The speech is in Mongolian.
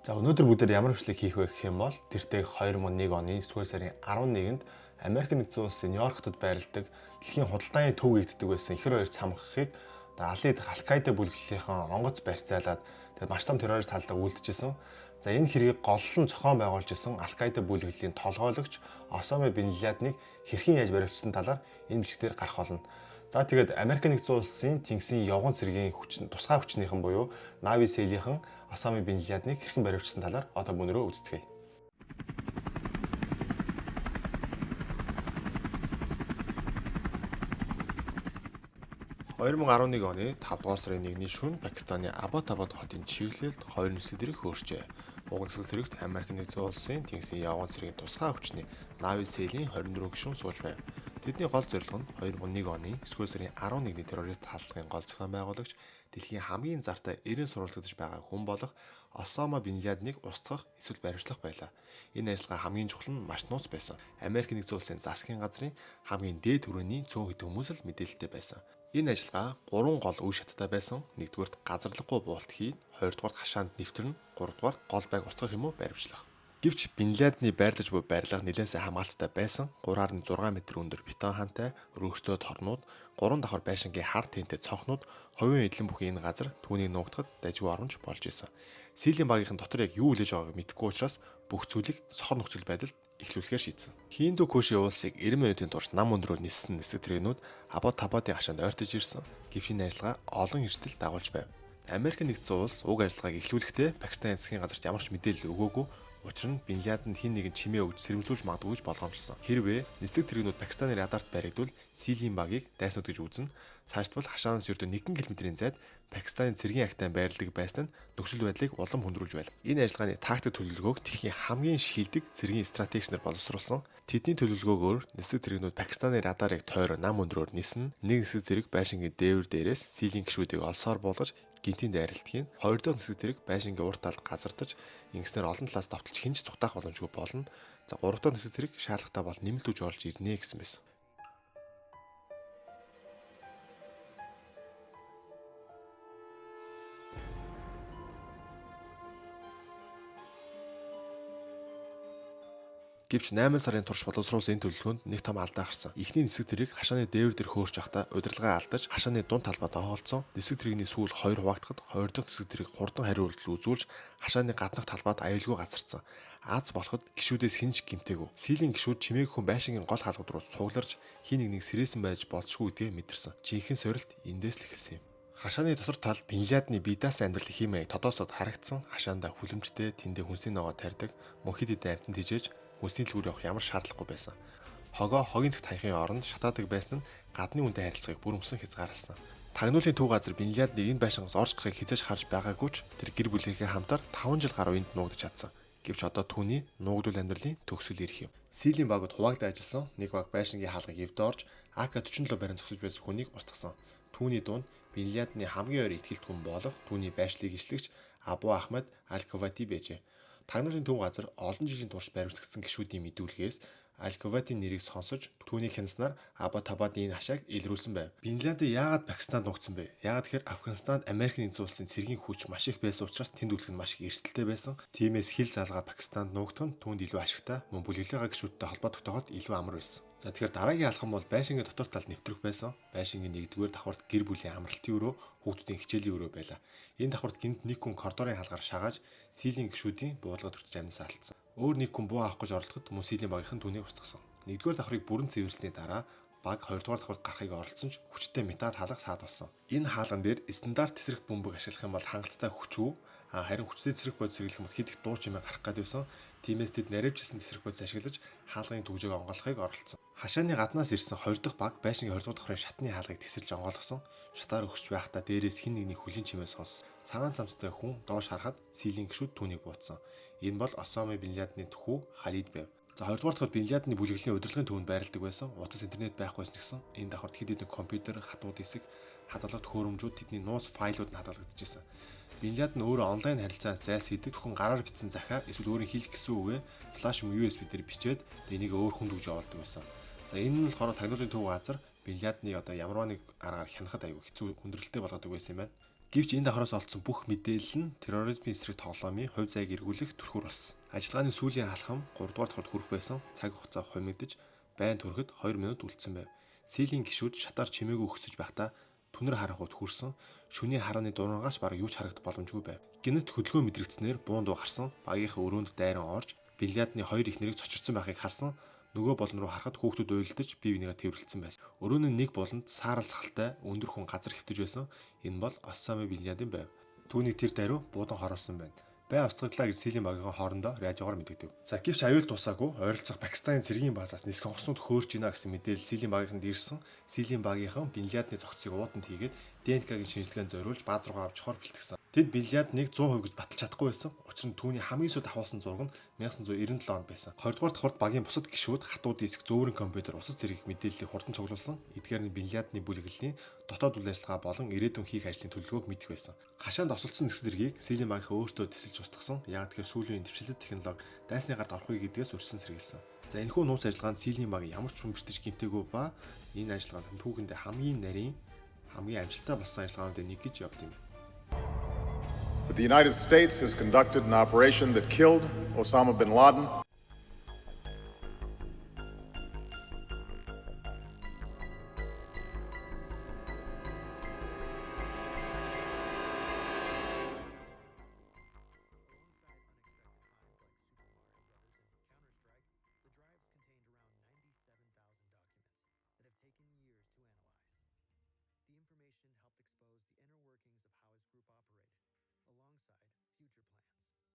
За, өнөөдөр бүгдээр ямар бичлэг хийх вэ гэх юм бол тэртээ 2001 оны 9-р сарын 11-нд Америк нэгдсэн улсын Нью-Йорк хотод байрладаг дэлхийн худалдааны төв гэгддэг байсан ихэр хоёр цамхахыг одоо аль Аль-Каида бүлэглэлийнхэн онгоц барьцаалаад тэгээд маш том террорист халдлага үйлдэжсэн. За, энэ хэргийг голлон зохион байгуулж исэн Аль-Каида бүлэглэлийн толгойлогч Осама бин Ладныг хэрхэн яаж баривчсан талаар энэ бичлэг дээр гарах болно. За, тэгээд Америк нэгдсэн улсын тэнгисийн явган цэргийн хүчин тусгай хүчнийхэн буюу Navy SEAL-ийнхэн Осама бин Ладныг хэрхэн баривчсан талаар одоо мөнөрөө үздэцгээе. 2011 оны 5 дугаар сарын 1-ний шөнө Пакистаны Абботабад хотын чиглэлд хоёр нисдэг тэрэг хөөрчээ. Уг нисдэг тэрэгт Америк нэгдсэн улсын тэнгисийн явган цэргийн тусгай хүчний Navy SEAL-ийн 24 гишүүн сууж байв. Тэдний гол зорилго нь 2001 оны 9 сарын 11-ний террорист халдлагын гол зохион байгуулагч, дэлхийн хамгийн зартай эрен сурвалжлагдаж байгаа хүн болох Осама бин Ладныг устгах эсвэл баривчлах байлаа. Энэ ажиллагаа хамгийн чухал нь маш нууц байсан. Америк нэгдсэн улсын засгийн газрын хамгийн дээд хүрээний цөөн хэдэн хүмүүс л мэдээлэлтэй байсан. Энэ ажиллагаа гурван гол үе шаттай байсан. Нэгдүгээрт газарлаггүй буулт хий, хоёрдугаарт хашаанд нэвтэрнэ, гуравдугаарт гол байг устгах юм уу баривчлах. Гэвч Бин Ладны байрлаж буй барилга нэлээд сайн хамгаалттай байсан. 3.6 м өндөр бетон хаантай, өргөстөө торнууд, 3 давхар байшингийн хар тэнтэй цонхнууд, хувийн эдлэн бүхий энэ газар түүнийг нуугдахад дайжгүй оромж болж исэн. Силийн багийнхан дотор яг юу хүлээж байгааг мэдэхгүй учраас бүх зүйлийг сохор нөхцөл байдалд эхлүүлэхээр шийдсэн. Хиндүү Коши уулсыг 90 минутын турш нам өндрөөр ниссэн нисдэг тэрэгнүүд Абот Табатын хашаанд ойртож ирсэн. Гэвч энэ ажиллагаа олон эрсдэл дагуулж байв. Америк нэгдсэн улс уг ажиллагааг эхлүүлэхдээ Пакистаны засгийн газарт ямар ч мэдээлэл өгөөгүй. Учир нь Бин Ладен хэн нэгэн чимээ өгж сэрэмжлүүлж магадгүй гэж болгоомжлсон. Хэрвээ нисдэг тэрэгнүүд Пакистаны радарт баригдвал Силийн багийг дайснууд гэж үзнэ. Цаашдвал хашаанаас ердөө 1 км-ийн зайд Пакистаны цэргийн агтайн байрладаг байсан нь нөхцөл байдлыг улам хүндрүүлж байлаа. Энэ ажиллагааны тактик төлөвлөгөөг дэлхийн хамгийн шилдэг цэргийн стратегч нар боловсруулсан. Тэдний төлөвлөгөөгөөр нисдэг тэрэгнүүд Пакистаны радарыг тойроо нам өндрөөр ниснэ. Нэг нисдэг тэрэг байшингийн дээвэр дээрээс Силийн гишүүдийг олсоор буулгаж гинтийн дайралтгийн. Хоёр дахь нисдэг тэрэг байшингийн урд талд газардаж ингэснээр олон талаас довтолж хэн ч зугтаах боломжгүй болно. За, гурав дахь нисдэг тэрэг шаардлагатай бол нэмэлт үж орж ирнэ гэсэн байсан. Гэвч 8 сарын турш боловсруулсан энэ төлөвлөгөөнд нэг том алдаа гарсан. Эхний нисэг тэрэг хашааны дээвэр дээр хөөрч байхдаа удирдлагаа алдаж хашааны дунд талбайд онгоолцсон. Нисэг тэрэгний сүүл хоёр хуваагдахад хоёр дахь нисэг тэрэг хурдан хариу үйлдэл үзүүлж хашааны гаднах талбайд аюулгүй газарцсан. Аз болоход гишүүдээс хэн ч гэмтээгүй. Силийн гишүүд чимээг хүн байшингийн гол хаалгууд руу цугларч хин нэг нэг сэрээсэн байж болзошгүй гэдгээ мэдэрсэн. Жинхэнэ сорилт эндээс л эхэлсэн юм. Хашааны дотор талд Бин Ладны бие даасан амьдрал хиймээ тодоосод харагдсан. Хашаандаа хүлэмжтэй, тэндээ хүнсний ногоо тарьдаг, мөн хэд хэдэн амьтан тэжээж хүнсний дэлгүүр явах ямар шаардлагагүй байсан. Хогоо хогийн цэгт хаяхын оронд шатаадаг байсан нь гадны үнтэй харилцааг бүрэмсэн хязгаарласан. Тагнуулын төв газар Бин Ладныг энэ байшингаас орж гарахыг хизээж харж байгаагүй ч тэр гэр бүлийнхээ хамтаар 5 жил гаруй энд нуугдаж чадсан. Гэвч одоо түүний нуугдвал амьдралын төгсгөл ирэх юм. Силийн багууд хуваагдаа ажилласан. Нэг баг байшингийн хаалгыг эвдээ орж АК-47 барин зогсож байсан хүнийг устгасан. Түүний дунд Бин Ладны хамгийн ойр итгэлт хүн болох түүний байршлыг ишлэгч Абу Ахмад Аль-Кавати байжээ. Тагнуулын төв газар олон жилийн турш баримтагдсан гишүүдийн мэдүүлгээс Аль-Каватын нэрийг сонсож түүнийг хянаснаар Абботабадын энэ хашааг илрүүлсэн байв. Бин Ладен яагаад Пакистанд нуугдсан бэ? Яагаад гэхээр Афганистанд Америк нэгдсэн улсын цэргийн хүч маш их байсан учраас тэнд үлдэх нь маш их эрсдэлтэй байсан. Тиймээс хил залгаа Пакистанд нуугдах нь түүнд илүү ашигтай, мөн бүлэглэлийнхаа гишүүдтэй холбоо тогтооход илүү амар байсан. За, тэгэхээр дараагийн алхам бол байшингийн дотор талд нэвтрэх байсан. Байшингийн нэгдүгээр давхарт гэр бүлийн амралтын өрөө, хүүхдүүдийн хичээлийн өрөө байлаа. Энэ давхарт гинт нэг хүн коридорын хаалгаар шагааж силийн гишүүдийн буулгад өртөж амнасаа алдсан. Өөр нэг хүн буу авах гэж оролдоход мөн силийн багийнхан түүнийг устгасан. Нэгдүгээр давхрыг бүрэн цэвэрлсэний дараа баг хоёрдугаар давхарт гарахыг оролдсон ч хүчтэй металл хаалга саад болсон. Энэ хаалган дээр стандарт тесрэх бөмбөг ашиглах юм бол хангалттай хүчүү, харин хүчтэй тесрэх бодис хэрэглэх юм бол хэд их дуу чимээ гарах гээд байсан. Тиймээс тэд наривчилсан тесрэх бодис ашиглаж хаалгын түгжээг онгойлгохыг оролдсон. Хашааны гаднаас ирсэн хоёр дахь баг байшингийн 20 дугаар давхрын шатны хаалгыг тесэлж онгойлгосон. Шатаар өгсөж байхдаа дээрээс хэн нэгний хөлийн чимээ сонссон. Цагаан цамцтай хүн доош харахад силийн гишүүд түүнийг бууцсан. Энэ бол Осама бин Ладны хүү Халид байв. За, хоёрдугаар дахь Бин Ладны бүлэглэлийн удирдлагын төвөнд байрладаг байсан. Утас интернет байхгүй байсан гэсэн энэ давхарт хэд хэдэн компьютер, хатуу диск, хадгалах төхөөрөмжүүд, тэдний нууц файлууд нь хадгалагдчихсан. Бин Ладен өөрөө онлайн харилцаанд зайлсхийдэг. Зөвхөн гараар бичсэн захиа эсвэл өөрийн хэлэх гэсэн үгээ флаш юм USB дээр бичээд энийг өөр хүнд өгж явуулдаг байсан. За, энэ нь болохоор тагнуулын төв газар Бин Ладныг одоо ямарваа нэг аргаар хянахад аюу хэцүү хүндрэлтэй болгодог байсан юм байна. Гэвч энэ давхраас олдсон бүх мэдээлэл нь терроризмын эсрэг тоглоомын хувь зайг эргүүлэх түлхүүр болсон. Ажиллагааны сүүлийн алхам 3 дугаар давхарт хүрэх байсан. Цаг хугацаа хумигдаж, байн хүрэхэд 2 минут үлдсэн байв. SEAL-ийн гишүүд шатаар чимээгүй өксөж байхдаа түнэр харанхуйд хүрсэн. Шөнийн харааны дурангаар ч бараг юу ч харагдах боломжгүй байв. Гэнэт хөдөлгөөн мэдрэгдсэнээр буун дуу гарсан. Багийнхаа өрөөнд дайран орж Бин Ладены хоёр эхнэрийг цочирсан байхыг харсан. Нөгөө болон руу харахад хүүхдүүд уйлдаж бие бинийгээ тэврэлцсэн байсан. Өрөөний нэг буланд саарал сахалтай өндөр хүн газар хэвтэж байсан. Энэ бол Осама Бин Ладен байв. Түүнийг тэр даруй буудан хороолсон байна. Бай устгаглаа гэж SEAL-ийн багийн хоорондоо радиогоор мэдэгдэв. За, гэвч аюул дуусаагүй. Ойролцоох Пакистаны цэргийн баазаас нисэх онгоцнууд хөөрч ийна гэсэн мэдээлэл SEAL-ийн багийнханд ирсэн. SEAL-ийн багийнхан Бин Ладны цогцыг ууданд хийгээд ДНК-гийн шинжилгээнд зориулж бааз руугаа авч явахаар бэлтгэсэн. Тэд Бин Ладныг 100% гэж баталж чадахгүй байсан. Учир нь түүний хамгийн сүүлд авахулсан зураг нь 1997 онд байсан. 20 дугаар давхарт багийн бусад гишүүд хатуу диск, зөөврөн компьютер, утас зэрэг мэдээллийг хурдан цуглуулсан. Эдгээр нь Бин Ладны бүлэглэлийн дотоод үйл ажиллагаа болон ирээдүйн хийх ажлын төлөвлөгөөг мэдэх байсан. Хашаанд осолдсон нисэх тэргийг SEAL-ийн багийнхан өөртөө тэсэлж устгасан. Яг тэгэхээр сүүлийн үеийн дэвшилтэт технологи дайсны гарт орохгүй гэдгээс урьдчилан сэргийлсэн. За, энэхүү нууц ажиллагаанд SEAL-ийн баг ямар ч хүн бэртэж гэмтээгүй ба энэ ажиллагаанд түүхэндээ хамгийн нарийн, хамгийн амжилттай болсон ажиллагаануудын нэг гэж явдаг юм. That the United States has conducted an operation that killed Osama bin Laden.